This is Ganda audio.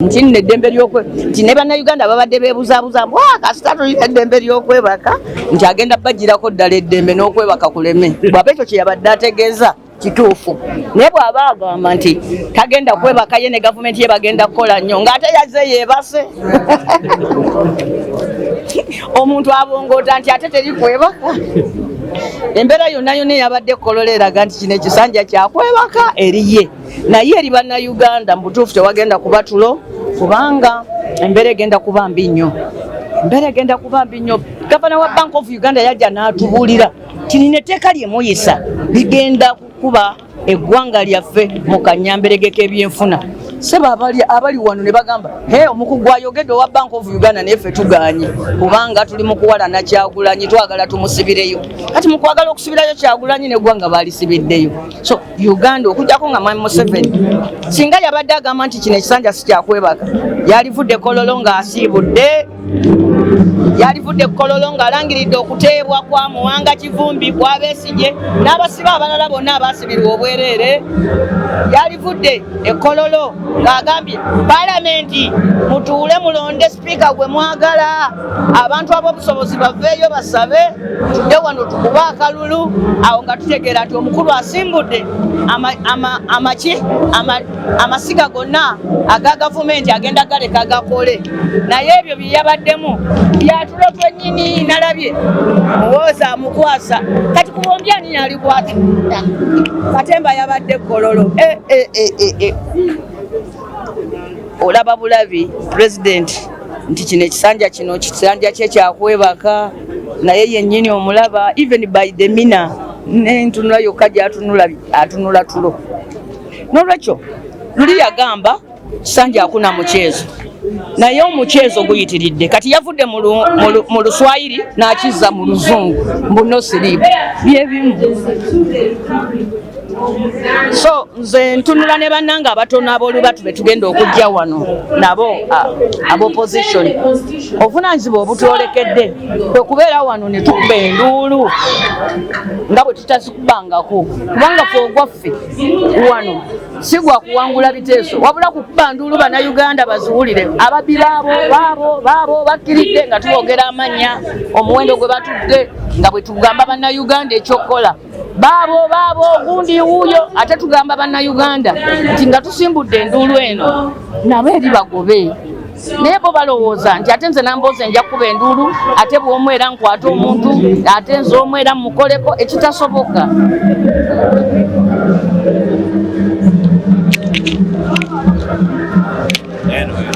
Nti nno eddembe lyokwe nti ne Bannayuganda babadde beebuzaabuza mbu ah, kasita tulina eddembe ly'okwebaka, nti agenda bagirako ddala eddembe n'okwebaka kuleme. Bw'aba ekyo kye yabadde ategeeza kituufu, naye bw'aba agamba nti tagenda kwebaka ye ne gavumenti ye bagenda kukola nnyo ng'ate yazze yeebase omuntu abongoota nti ate teri kwebaka. Embeera yonna yonna eyabadde Kololo eraga nti kino ekisanja kyakwebaka eriye, naye eri Bannayuganda mu butuufu tewagenda kuba tulo, kubanga embeera egenda kuba mbi nnyo, embeera egenda kuba mbi nnyo. Gavana wa Bank of Uganda yajja n'atubuulira nti nina etteeka lye muyisa ligenda kukuba eggwanga lyaffe mu kanyamberege k'ebyenfuna. Sebo abali wano ne bagamba he omukugu ayogedde owa Bank of Uganda, naye ffe tugaanye kubanga tuli mu kuwalana Kyagulanyi, twagala tumusibireyo. Kati mu kwagala okusibirayo Kyagulanyi n'eggwanga balisibiddeyo. So Uganda okujjako nga Mwami Museveni singa yabadde agamba nti kino ekisanja si kyakwebaka, yalivudde Kololo ng'asiibudde, yalivudde Kololo ng'alangiridde okuteebwa kwa Muwanga Kivumbi, kwa Besigye n'abasibe abalala bonna abaasibirwa obwereere. Yalivudde e Kololo ng'agambye Palamenti mutuule mulonde sipiika gwe mwagala, abantu ab'obusobozi baveeyo basabe, tudde wano tukube akalulu. Awo nga tutegeera nti omukulu asimbudde amasiga gonna aga gavumenti agenda galeka gakole. Naye ebyo bye yabaddemu byatulo twennyini. Nalabye Muwooza amukwasa, kati ku bombi ani yalikwata? Katemba yabadde Kololo. Olaba bulabi pulezidenti nti kino ekisanja kino kisanja kye kyakwebaka, naye yennyini omulaba even by the mina n'entunula yokka gy'atunula atunula tulo. N'olwekyo luli yagamba kisanja akuna mukyezo, naye omukyezo guyitiridde. Kati yavudde mu Luswayiri n'akizza mu Luzungu mbu no sleep, byebimu. So nze ntunula ne bannange abatono ab'olubatu be tugenda okujja wano nabo ab'opposition, obuvunaanyizibwa obutwolekedde kwe kubeera wano ne tukuba enduulu nga bwe tutazikubangako, kubanga fe ogwaffe wano si gwa kuwangula biteeso, wabula kukuba nduulu Bannayuganda baziwulire. Ababbi baabo baabo baabo bakkiridde nga tubogera amannya, omuwendo gwe batudde, nga bwe tugamba Bannayuganda ekyokukola. Baabo baabo gundi wuuyo, ate tugamba Bannayuganda nti nga tusimbudde enduulu eno nabo eri bagobe, naye bo balowooza nti ate nze Nambooze nja kukuba enduulu, ate bw'omu era nkwate omuntu, ate nze omu era mukoleko ekitasoboka. Anyway.